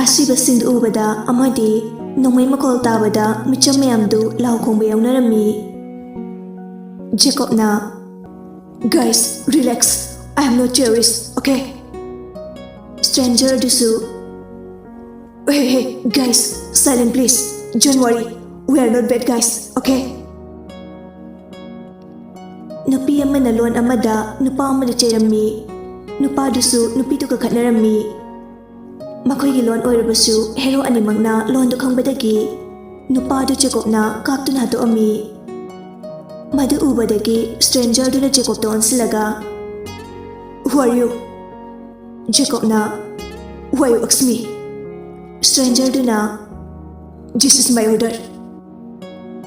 ꯑꯁꯤꯕꯁꯤꯡꯗꯨ ꯎꯕꯗ ꯑꯃꯗꯤ ꯅꯣꯡꯃꯩ ꯃꯈꯣꯜ ꯇꯥꯕꯗ ꯃꯤꯆꯝ ꯃꯌꯥꯝꯗꯨ ꯂꯥꯎ ꯈꯣꯡꯕ ꯌꯥꯎꯅꯔꯝꯃꯤ꯫ ꯖꯦꯀꯣꯕꯅ, "Guys, relax. I am not terrorist, okay?" ꯁ꯭ꯇ꯭ꯔꯦꯟꯖꯔꯗꯨꯁꯨ, "Hey, hey, guys, silent please. Don't worry. We are not bad guys, okay?" ꯅꯨꯄꯤ ꯑꯃꯅ ꯂꯣꯟ ꯑꯃꯗ ꯅꯨꯄꯥ ꯑꯃꯗ ꯆꯩꯔꯝꯃꯤ꯫ ꯅꯨꯄꯥꯗꯨꯁꯨ ꯅꯨꯄꯤꯗꯨꯒ ꯈꯠꯅꯔꯝꯃꯤ꯫ ꯃꯈꯣꯏꯒꯤ ꯂꯣꯟ ꯑꯣꯏꯔꯕꯁꯨ ꯍꯦꯔꯣ ꯑꯅꯤꯃꯛꯅ ꯂꯣꯟꯗꯨ ꯈꯪꯕꯗꯒꯤ ꯅꯨꯄꯥꯗꯨ ꯖꯦꯀꯣꯕꯅ ꯀꯥꯞꯇꯨꯅ ꯍꯥꯠꯇꯣꯛꯑꯝꯃꯤ꯫ ꯃꯗꯨ ꯎꯕꯗꯒꯤ ꯁ꯭ꯇ꯭ꯔꯦꯟꯖꯔꯗꯨꯅ ꯖꯦꯀꯣꯕꯇ ꯑꯣꯟꯁꯤꯜꯂꯒ, "Who are you?" ꯖꯦꯀꯣꯕꯅ, "Why you ask me?" ꯁ꯭ꯇ꯭ꯔꯦꯟꯖꯔꯗꯨꯅ, "This is my order.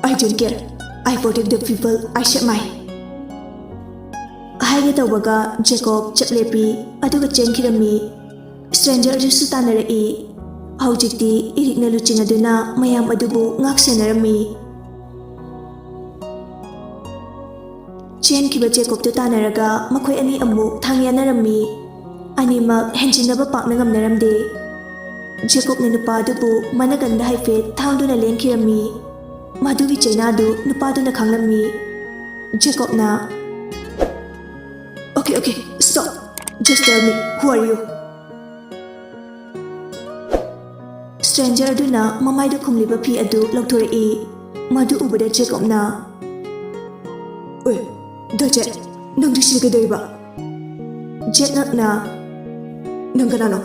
I don't care. I protect the people I share my." ꯍꯥꯏꯒꯦ ꯇꯧꯕꯒ ꯖꯦꯀꯣꯕ ꯆꯞ ꯂꯦꯞꯄꯤ, ꯑꯗꯨꯒ ꯆꯦꯟꯈꯤꯔꯝꯃꯤ꯫ ꯁ꯭ꯇ꯭ꯔꯦꯟꯖꯔꯗꯨꯁꯨ ꯇꯥꯟꯅꯔꯛꯏ꯫ ꯍꯧꯖꯤꯛꯇꯤ ꯏꯔꯤꯛꯅ ꯂꯨꯆꯤꯡꯉꯗꯨꯅ ꯃꯌꯥꯝ ꯑꯗꯨꯕꯨ ꯉꯥꯛ ꯁꯦꯟꯅꯔꯝꯃꯤ꯫ ꯆꯦꯟꯈꯤꯕ ꯖꯦꯀꯣꯕꯇꯨ ꯇꯥꯟꯅꯔꯒ ꯃꯈꯣꯏ ꯑꯅꯤ ꯑꯃꯨꯛ ꯊꯥꯡ ꯌꯥꯅꯔꯝꯃꯤ꯫ ꯑꯅꯤꯃꯛ ꯍꯦꯟꯖꯤꯟꯅꯕ ꯄꯥꯛꯅ ꯉꯝꯅꯔꯝꯗꯦ꯫ ꯖꯦꯀꯣꯕꯅ ꯅꯨꯄꯥ ꯑꯗꯨꯕꯨ ꯃꯅꯒꯟꯗ ꯍꯥꯏꯐꯦꯠ ꯊꯥꯡꯗꯨꯅ ꯂꯦꯟꯈꯤꯔꯝꯃꯤ꯫ ꯃꯗꯨꯒꯤ ꯆꯩꯅꯥꯗꯨ ꯅꯨꯄꯥꯗꯨꯅ ꯈꯪꯂꯝꯃꯤ꯫ ꯖꯦꯀꯣꯕꯅ, "Okay, okay, stop. Just tell me, who are you?" ꯁ꯭ꯇ꯭ꯔꯦꯟꯖꯔꯗꯨꯅ ꯃꯃꯥꯏꯗ ꯈꯨꯝꯂꯤꯕ ꯐꯤ ꯑꯗꯨ ꯂꯧꯊꯣꯔꯛꯏ꯫ ꯃꯗꯨ ꯎꯕꯗ ꯖꯦꯀꯣꯕꯅ, "ꯑꯣꯏ, ꯗꯣ ꯖꯦꯛ, ꯅꯪꯗꯤ ꯁꯤꯗ ꯀꯩꯗꯧꯔꯤꯕ?" ꯖꯦꯛꯅ, "ꯅꯪ ꯀꯅꯥꯅꯣ?"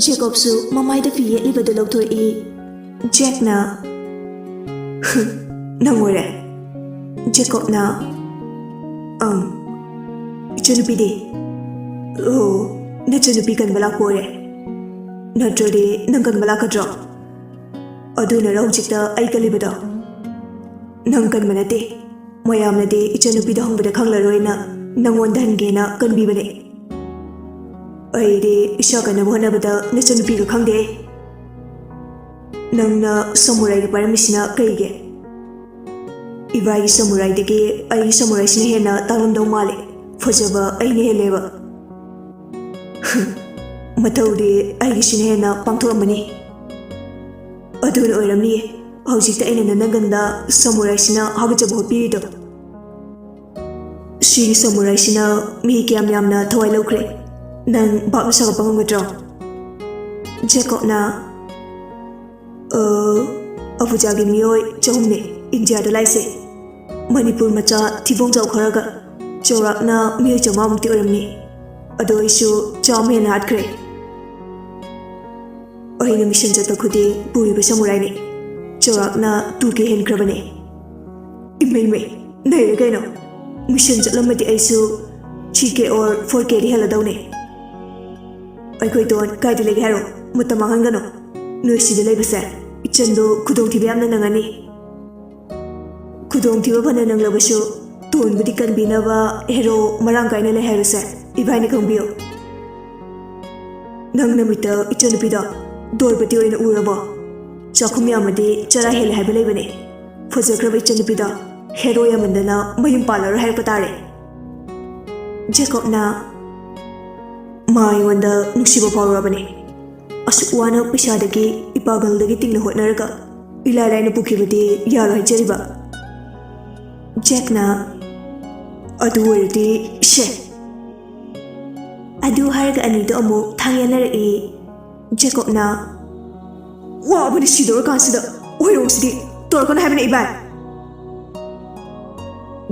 ꯖꯦꯀꯣꯕꯁꯨ ꯃꯃꯥꯏꯗ ꯐꯤ ꯌꯦꯠꯂꯤꯕꯗꯨ ꯂꯧꯊꯣꯔꯛꯏ꯫ ꯖꯦꯛꯅ, "ꯅꯪ ꯑꯣꯏꯔꯦ?" ꯖꯦꯀꯣꯕꯅ, "ꯑꯪ, ꯏꯆꯟꯅꯨꯄꯤꯗꯤ?" "ꯑꯣ, ꯅꯆꯟꯅꯨꯄꯤ ꯀꯟꯕ ꯂꯥꯛꯄ ꯑꯣꯏꯔꯦ꯫ ꯅꯠꯇ꯭ꯔꯗꯤ ꯅꯪ ꯀꯟꯕ ꯂꯥꯛꯀꯗ꯭ꯔꯣ? ꯑꯗꯨꯅꯔ ꯍꯧꯖꯤꯛꯇ ꯑꯩ ꯀꯜꯂꯤꯕꯗꯣ?" "ꯅꯪ ꯀꯟꯕ ꯅꯠꯇꯦ꯫ ꯃꯌꯥꯝꯅꯗꯤ ꯏꯆꯟꯅꯨꯄꯤꯗ ꯍꯪꯕꯗ ꯈꯪꯂꯔꯣꯏꯅ ꯅꯪꯉꯣꯟꯗ ꯍꯟꯒꯦꯅ ꯀꯟꯕꯤꯕꯅꯦ꯫ ꯑꯩꯗꯤ ꯏꯁꯥ ꯀꯟꯅꯕ ꯍꯣꯠꯅꯕꯗ ꯅꯆꯟꯅꯨꯄꯤꯒ ꯈꯪꯗꯦ꯫ ꯅꯪꯅ ꯁꯃꯨꯔꯥꯏꯒ ꯄꯥꯏꯔꯝꯃꯤꯁꯤꯅ ꯀꯩꯒꯤ? ꯏꯕꯥꯏꯒꯤ ꯁꯃꯨꯔꯥꯏꯗꯒꯤ ꯑꯩꯒꯤ ꯁꯃꯨꯔꯥꯏꯁꯤꯅ ꯍꯦꯟꯅ ꯇꯥꯡꯂꯝꯗꯧ ꯃꯥꯜꯂꯦ꯫ ꯐꯖꯕ ꯑꯩꯅ ꯍꯦꯜꯂꯦꯕ꯫ ꯃꯊꯧꯗꯤ ꯑꯩꯒꯤꯁꯤꯅ ꯍꯦꯟꯅ ꯄꯥꯡꯊꯣꯛꯂꯝꯃꯅꯤ꯫ ꯑꯗꯨꯅ ꯑꯣꯏꯔꯝꯅꯤꯌꯦ ꯍꯧꯖꯤꯛꯇ ꯑꯩꯅ ꯅꯅꯪꯒꯟꯗ ꯁꯃꯨꯔꯥꯏꯁꯤꯅ ꯍꯥꯒꯠꯆꯕ ꯍꯣꯠꯄꯤꯔꯤꯗꯣ꯫ ꯁꯤꯒꯤ ꯁꯃꯨꯔꯥꯏꯁꯤꯅ ꯃꯤ ꯀꯌꯥꯝ ꯌꯥꯝꯅ ꯊꯋꯥꯏ ꯂꯧꯈ꯭ꯔꯦ? ꯅꯪ ꯚꯥꯞꯅ ꯁꯥꯒꯠꯄ ꯉꯝꯒꯗ꯭ꯔꯣ?" ꯖꯦꯀꯣꯕꯅ, "ꯑ, ꯑꯕꯨꯖꯥꯒꯤ ꯃꯤꯑꯣꯏ ꯆꯍꯨꯝꯅꯦ ꯏꯟꯗꯤꯌꯥꯗ ꯂꯥꯛꯏꯁꯦ꯫ ꯃꯅꯤꯄꯨꯔ ꯃꯆꯥ ꯊꯤꯕꯣꯡꯖꯥꯎ ꯈꯔꯒ ꯆꯥꯎꯔꯥꯛꯅ ꯃꯤꯑꯣꯏ ꯆꯥꯝꯃꯉꯥꯃꯨꯛꯇꯤ ꯑꯣꯏꯔꯝꯅꯤ꯫ ꯑꯗꯣ ꯑꯩꯁꯨ ꯆꯥꯝꯃ ꯍꯦꯟꯅ ꯍꯥꯠꯈ꯭ꯔꯦ꯫ ꯑꯩꯅ mission ꯆꯠꯄ ꯈꯨꯗꯤꯡ ꯄꯨꯔꯤꯕ ꯁꯃꯨꯔꯥꯏꯅꯤ꯫ ꯆꯥꯎꯔꯥꯛꯅ two K ꯍꯦꯟꯈ꯭ꯔꯕꯅꯦ꯫ ꯏꯃꯩ ꯃꯩ, ꯅꯩꯔꯦ ꯀꯩꯅꯣ꯫ Mission ꯆꯠꯂꯝꯃꯗꯤ ꯑꯩꯁꯨ three K or four K ꯗꯤ ꯍꯦꯜꯂꯗꯧꯅꯦ꯫ ꯑꯩꯈꯣꯏ ꯗꯣꯟ ꯀꯥꯏꯗ ꯂꯩꯒꯦ ꯍꯥꯏꯔꯣ? ꯃꯇꯝ ꯃꯥꯡꯍꯟꯒꯅꯨ꯫ ꯅꯣꯏ ꯁꯤꯗ ꯂꯩꯕꯁꯦ ꯏꯆꯟꯗꯣ ꯈꯨꯗꯣꯡꯊꯤꯕ ꯌꯥꯝꯅ ꯅꯪꯉꯅꯤ꯫ ꯈꯨꯗꯣꯡꯊꯤꯕ ꯐꯅ ꯅꯪꯂꯕꯁꯨ ꯇꯣꯟꯕꯨꯗꯤ ꯀꯟꯕꯤꯅꯕ ꯍꯦꯔꯣ ꯃꯔꯥꯡ ꯀꯥꯏꯅ ꯂꯩ ꯍꯥꯏꯕꯁꯦ ꯏꯕꯥꯏꯅ ꯈꯪꯕꯤꯌꯨ꯫ ꯅꯪ ꯅꯃꯤꯠꯇ ꯏꯆꯟꯅꯨꯄꯤꯗꯣ ꯗꯣꯔꯄꯇꯤ ꯑꯣꯏꯅ ꯎꯔꯕꯣ? ꯆꯥꯛꯈꯨꯝ ꯌꯥꯝꯃꯗꯤ ꯆꯔꯥ ꯍꯦꯜꯂꯦ ꯍꯥꯏꯕ ꯂꯩꯕꯅꯦ꯫ ꯐꯖꯈ꯭ꯔꯕ ꯏꯆꯟꯅꯨꯄꯤꯗꯣ ꯍꯦꯔꯣ ꯌꯥꯝꯃꯟꯗꯅ ꯃꯌꯨꯝ ꯄꯥꯜꯂꯔꯣꯏ ꯍꯥꯏꯔꯛꯄ ꯇꯥꯔꯦ꯫ ꯖꯦꯀꯣꯕꯅ ꯃꯥ ꯑꯩꯉꯣꯟꯗ ꯅꯨꯡꯁꯤꯕ ꯐꯥꯎꯔꯕꯅꯦ꯫ ꯑꯁꯨꯛ ꯋꯥꯅ ꯄꯩꯁꯥꯗꯒꯤ ꯏꯄꯥꯒꯜꯗꯒꯤ ꯇꯤꯡꯅ ꯍꯣꯠꯅꯔꯒ ꯏꯂꯥꯏ ꯂꯥꯏꯅ ꯄꯨꯈꯤꯕꯗꯤ ꯌꯥꯔꯣꯏ ꯍꯥꯏꯖꯔꯤꯕ꯫ ꯖꯦꯛꯅ, "ꯑꯗꯨ ꯑꯣꯏꯔꯗꯤ ꯁꯦ!" ꯑꯗꯨ ꯍꯥꯏꯔꯒ ꯑꯅꯤꯗꯣ ꯑꯃꯨꯛ ꯊꯥꯡ ꯌꯥꯟꯅꯔꯛꯏ꯫ ꯖꯦꯀꯣꯕꯅ, "ꯋꯥꯕꯅ ꯁꯤꯗꯧꯔꯀꯥꯟꯁꯤꯗ ꯍꯣꯏꯔꯣꯡꯁꯤꯗꯤ ꯇꯧꯔꯛꯀꯅꯨ ꯍꯥꯏꯕꯅꯦ ꯏꯕꯥꯏ!"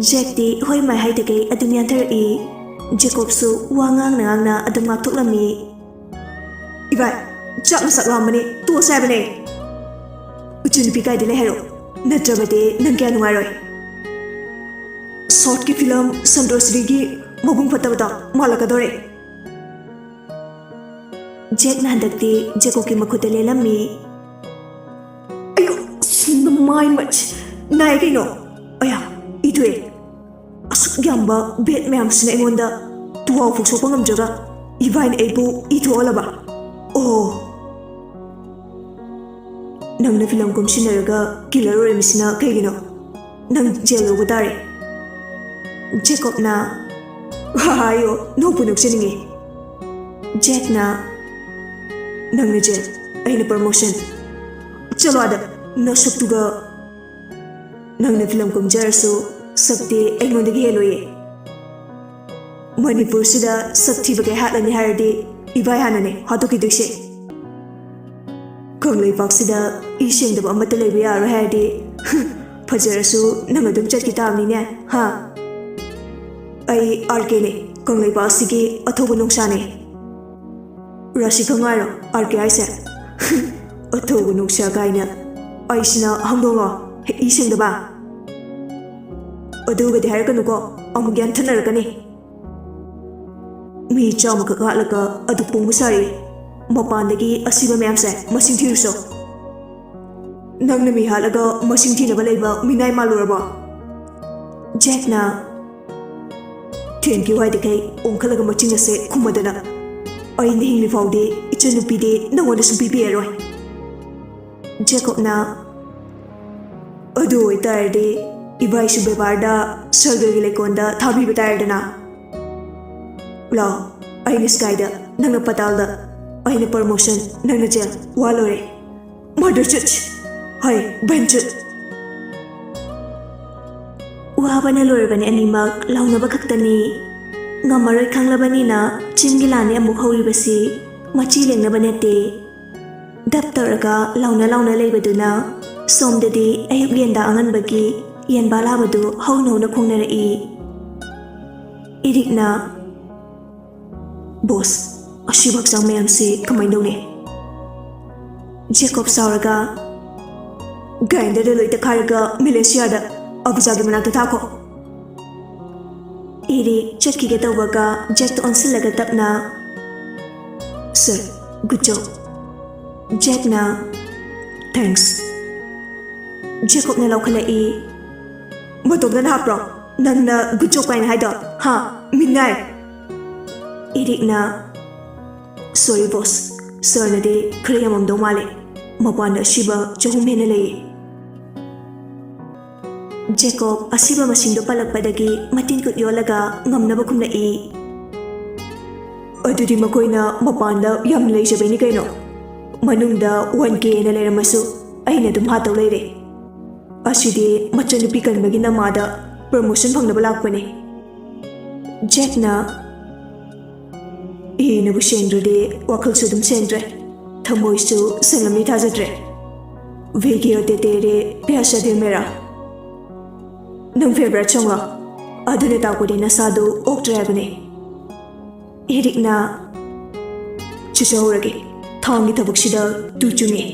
ꯖꯦꯛꯇꯤ ꯍꯣꯏ ꯃꯥꯏ ꯍꯥꯏꯗꯒꯩ ꯑꯗꯨꯝ ꯌꯥꯟꯊꯔꯛꯏ꯫ ꯖꯦꯀꯣꯕꯁꯨ ꯋꯥ ꯉꯥꯡꯅ ꯉꯥꯡꯅ ꯑꯗꯨꯝ ꯉꯥꯛꯊꯣꯛꯂꯝꯃꯤ꯫ "ꯏꯕꯥꯏ, ꯆꯥꯛ ꯃꯁꯛ ꯂꯥꯝꯕꯅꯦ, ꯇꯣꯛꯑꯁꯦ ꯍꯥꯏꯕꯅꯦ꯫ ꯎꯆꯤꯟ ꯅꯨꯄꯤ ꯀꯥꯏꯗ ꯂꯩ ꯍꯥꯏꯔꯣ? ꯅꯠꯇ꯭ꯔꯕꯗꯤ ꯅꯪ ꯀꯌꯥ ꯅꯨꯡꯉꯥꯏꯔꯣꯏ꯫ South ꯀꯤ film ꯁꯟꯇꯣꯁꯔꯤꯒꯤ ꯃꯕꯨꯡ ꯐꯠꯇꯕꯗꯣ ꯃꯥꯜꯂꯛꯀꯗꯧꯔꯦ꯫" ꯖꯦꯛꯅ ꯍꯟꯗꯛꯇꯤ ꯖꯦꯀꯣꯕꯀꯤ ꯃꯈꯨꯠꯇ ꯂꯦꯜꯂꯝꯃꯤ꯫ "ꯑꯌꯣ, ꯁꯨꯝꯅ ꯃꯥꯏ ꯃꯠ-, ꯅꯥꯏ ꯀꯩꯅꯣ? ꯑꯌꯥ, ꯏ ꯊꯣꯛꯑꯦ꯫ ꯑꯁꯨꯛ ꯌꯥꯝꯕ ꯕꯦꯠ ꯃꯌꯥꯝꯁꯤꯅ ꯑꯩꯉꯣꯟꯗ ꯇꯨꯍꯥꯎ ꯐꯥꯎ ꯁꯣꯛꯄ ꯉꯝꯗ꯭ꯔꯒ ꯏꯕꯥꯏꯅ ꯑꯩꯕꯨ ꯏ ꯊꯣꯛꯍꯜꯂꯕ? ꯑꯣ, ꯅꯪꯅ film ꯀꯨꯝꯁꯤꯟꯅꯔꯒ killer ꯑꯣꯏꯔꯝꯃꯤꯁꯤꯅ ꯀꯩꯒꯤꯅꯣ? ꯅꯪ ꯖꯦꯜ ꯌꯧꯕ ꯇꯥꯔꯦ꯫" ꯖꯦꯀꯣꯕꯅ, "ꯍꯥꯏꯌꯣ, ꯅꯣꯛꯄꯨ ꯅꯣꯛꯆꯅꯤꯡꯉꯦ꯫" ꯖꯦꯛꯅ, "ꯅꯪꯅ ꯖꯦꯜ, ꯑꯩꯅ promotion꯫ ꯆꯠꯂꯣ ꯑꯥꯗ, ꯅꯁꯛꯇꯨꯒ꯫ ꯅꯪꯅ film ꯀꯨꯝꯖꯔꯁꯨ ꯁꯛꯇꯤ ꯑꯩꯉꯣꯟꯗꯒꯤ ꯍꯦꯜꯂꯣꯏꯌꯦ꯫ ꯃꯅꯤꯄꯨꯔꯁꯤꯗ ꯁꯛ ꯊꯤꯕꯈꯩ ꯍꯥꯠꯂꯅꯤ ꯍꯥꯏꯔꯗꯤ ꯏꯕꯥꯏ ꯍꯥꯟꯅꯅꯦ ꯍꯥꯠꯇꯣꯛꯈꯤꯗꯣꯏꯁꯦ꯫ ꯀꯪꯂꯩꯄꯥꯛꯁꯤꯗ ꯏ ꯁꯦꯡꯗꯕ ꯑꯃꯠꯇ ꯂꯩꯕ ꯌꯥꯔꯣꯏ ꯍꯥꯏꯔꯗꯤ, ꯐꯖꯔꯁꯨ ꯅꯪ ꯑꯗꯨꯝ ꯆꯠꯈꯤ ꯇꯥꯕꯅꯤꯅꯦ, ꯍꯥ? ꯑꯩ ꯑꯥꯔ ꯀꯦꯅꯦ, ꯀꯪꯂꯩꯄꯥꯛꯁꯤꯒꯤ ꯑꯊꯧꯕ ꯅꯣꯡꯁꯥꯅꯦ꯫ ꯔꯥꯁꯤ ꯈꯪ ꯉꯥꯏꯔꯣ, ꯑꯥꯔ ꯀꯦ ꯍꯥꯏꯁꯦ꯫ ꯑꯊꯧꯕ ꯅꯨꯡꯁꯥ ꯀꯥꯏꯅ꯫ ꯑꯩꯁꯤꯅ ꯍꯧꯗꯣꯡꯂꯣ? ꯏ ꯁꯦꯡꯗꯕ? ꯑꯗꯨꯒꯗꯤ ꯍꯥꯏꯔꯛꯀꯅꯨꯀꯣ, ꯑꯃꯨꯛ ꯌꯥꯟꯊꯠꯅꯔꯛꯀꯅꯤ꯫ ꯃꯤ ꯆꯥꯝꯃꯈꯛ ꯍꯥꯠꯂꯒ ꯑꯗꯨ ꯄꯨꯡꯕ ꯁꯥꯔꯤ꯫ ꯃꯄꯥꯟꯗꯒꯤ ꯑꯁꯤꯕ ꯃꯌꯥꯝꯁꯦ ꯃꯁꯤꯡ ꯊꯤꯔꯨꯁꯣ꯫ ꯅꯪꯅ ꯃꯤ ꯍꯥꯠꯂꯒ ꯃꯁꯤꯡ ꯊꯤꯅꯕ ꯂꯩꯕ ꯃꯤꯅꯥꯏ ꯃꯥꯜꯂꯨꯔꯕꯣ? ꯖꯦꯛꯅ ꯊꯦꯟꯀ꯭ꯌꯨ ꯍꯥꯏꯗꯤꯈꯩ ꯑꯣꯟꯈꯠꯂꯒ ꯃꯆꯤꯟ ꯑꯁꯦ ꯈꯨꯝꯃꯗꯅ, "ꯑꯩꯅ ꯍꯤꯡꯂꯤ ꯐꯥꯎꯗꯤ ꯏꯆꯟꯅꯨꯄꯤꯗꯤ ꯅꯉꯣꯟꯗ ꯁꯨꯡꯄꯤ ꯄꯤꯔꯔꯣꯏ꯫" ꯖꯦꯀꯣꯕꯅ, "ꯑꯗꯨ ꯑꯣꯏꯇꯥꯔꯗꯤ ꯏꯕꯥꯏꯁꯨ ꯕꯦꯕꯥꯔꯗ ꯁꯔꯒꯒꯤ ꯂꯩꯀꯣꯜꯗ ꯊꯥꯕꯤꯕ ꯇꯥꯔꯦꯗꯅ꯫ ꯂꯥꯛꯑꯣ, ꯑꯩꯅ ꯁ꯭ꯀꯥꯏꯗ, ꯅꯪꯅ ꯄꯇꯥꯜꯗ, ꯑꯩꯅ ꯄ꯭ꯔꯃꯣꯁꯟ, ꯅꯪꯅ ꯖꯦꯜ, ꯋꯥ ꯂꯣꯏꯔꯦ꯫" ꯃꯗꯔꯆꯨꯠ! ꯍꯩ, ꯕꯟꯆꯨꯠ! ꯋꯥꯕꯅ ꯂꯣꯏꯔꯕꯅꯤ ꯑꯅꯤꯃꯛ, ꯂꯥꯎꯅꯕ ꯈꯛꯇꯅꯤ꯫ ꯉꯝꯃꯔꯣꯏ ꯈꯪꯂꯕꯅꯤꯅ ꯆꯤꯟꯒꯤ ꯂꯥꯟꯅꯤ ꯑꯃꯨꯛ ꯍꯧꯔꯤꯕꯁꯤ, ꯃꯆꯤ ꯂꯦꯡꯅꯕ ꯅꯠꯇꯦ꯫ ꯗꯞ ꯇꯧꯔꯒ ꯂꯥꯎꯅ ꯂꯥꯎꯅ ꯂꯩꯕꯗꯨꯅ ꯁꯣꯝꯗꯗꯤ ꯑꯌꯨꯛ ꯌꯦꯟꯗꯥ ꯑꯉꯟꯕꯒꯤ ꯌꯦꯟꯕꯥ ꯂꯥꯕꯗꯨ ꯍꯧꯅ ꯍꯧꯅ ꯈꯣꯡꯅꯔꯛꯏ꯫ ꯏꯔꯤꯛꯅ, "ꯕꯣꯁ, ꯑꯁꯤꯕ ꯍꯛꯆꯥꯡ ꯃꯌꯥꯝꯁꯤ ꯀꯃꯥꯏꯅ ꯇꯧꯅꯤ?" ꯖꯦꯀꯣꯕ ꯁꯥꯎꯔꯒ, "ꯒ꯭ꯔꯥꯏꯟꯗꯔꯗ ꯂꯣꯏ ꯇꯛꯈꯥꯏꯔꯒ ꯃꯦꯂꯦꯁꯤꯌꯥꯗ ꯑꯕꯨꯖꯥꯒꯤ ꯃꯅꯥꯛꯇ ꯊꯥꯈꯣ꯫" ꯏꯔꯤꯛ ꯆꯠꯈꯤꯒꯦ ꯇꯧꯕꯒ ꯖꯦꯛꯇ ꯑꯣꯟꯁꯤꯜꯂꯒ ꯇꯞꯅ, "ꯁꯔ, ꯒꯨꯗ ꯖꯣꯕ꯫" ꯖꯦꯛꯅ, "ꯊꯦꯡꯛꯁ꯫" ꯖꯦꯀꯣꯕꯅ ꯂꯧꯈꯠꯂꯛꯏ꯫ "ꯃꯇꯣꯝꯇꯅ ꯍꯥꯞꯄ꯭ꯔꯣ ꯅꯪꯅ ꯒꯨꯗ ꯖꯣꯕ ꯀꯥꯏꯅ ꯍꯥꯏꯗꯣ? ꯍꯥ? ꯃꯤꯅꯥꯏ!" ꯏꯔꯤꯛꯅ, "ꯁꯣꯔꯤ ꯕꯣꯁ, ꯁꯔꯅꯗꯤ ꯈꯔ ꯌꯥꯝꯃꯝꯗꯧ ꯃꯥꯜꯂꯦ꯫ ꯃꯄꯥꯟꯗ ꯑꯁꯤꯕ ꯆꯍꯨꯝ ꯍꯦꯟꯅ ꯂꯩꯌꯦ꯫" ꯖꯦꯀꯣꯕ ꯑꯁꯤꯕ ꯃꯁꯤꯡꯗꯣ ꯄꯜꯂꯛꯄꯗꯒꯤ ꯃꯇꯤꯟ ꯀꯨꯠ ꯌꯣꯜꯂꯒ ꯉꯝꯅꯕ ꯈꯨꯝꯂꯛꯏ꯫ "ꯑꯗꯨꯗꯤ ꯃꯈꯣꯏꯅ ꯃꯄꯥꯟꯗ ꯌꯥꯝꯅ ꯂꯩꯖꯕꯩꯅꯤ ꯀꯩꯅꯣ꯫ ꯃꯅꯨꯡꯗ ꯋꯥꯟ ꯀꯦ ꯍꯦꯟꯅ ꯂꯩꯔꯝꯃꯁꯨ ꯑꯩꯅ ꯑꯗꯨꯝ ꯍꯥꯠꯇꯧ ꯂꯩꯔꯦ꯫ ꯑꯁꯤꯗꯤ ꯃꯆꯟꯅꯨꯄꯤ ꯀꯟꯕꯒꯤ ꯅꯃꯥꯗ ꯄ꯭ꯔꯃꯣꯁꯟ ꯐꯪꯅꯕ ꯂꯥꯛꯄꯅꯦ꯫" ꯖꯦꯛꯅ, "ꯏꯅꯕꯨ ꯁꯦꯡꯗ꯭ꯔꯗꯤ ꯋꯥꯈꯜꯁꯨ ꯑꯗꯨꯝ ꯁꯦꯡꯗ꯭ꯔꯦ, ꯊꯃꯣꯏꯁꯨ ꯁꯦꯡꯂꯝꯅꯤ ꯊꯥꯖꯗ꯭ꯔꯦ꯫ ꯚꯦꯒꯤꯌꯣ ꯇꯦꯇꯦꯔꯦ ꯄ꯭ꯌꯥꯁꯥ ꯗꯦ ꯃꯦꯔꯥ꯫ ꯅꯪ ꯐꯦꯚꯔꯥꯏꯠ ꯁꯣꯡꯂꯣ? ꯑꯗꯨꯅ ꯇꯥꯛꯄꯗꯤ ꯅꯁꯥꯗꯨ ꯑꯣꯛꯇ꯭ꯔꯦ ꯍꯥꯏꯕꯅꯦ꯫" ꯏꯔꯤꯛꯅ, "ꯆꯨꯖꯍꯧꯔꯒꯦ, ꯊꯥꯡꯒꯤ ꯊꯕꯛꯁꯤꯗ ꯇꯨ ꯆꯨꯡꯉꯦ꯫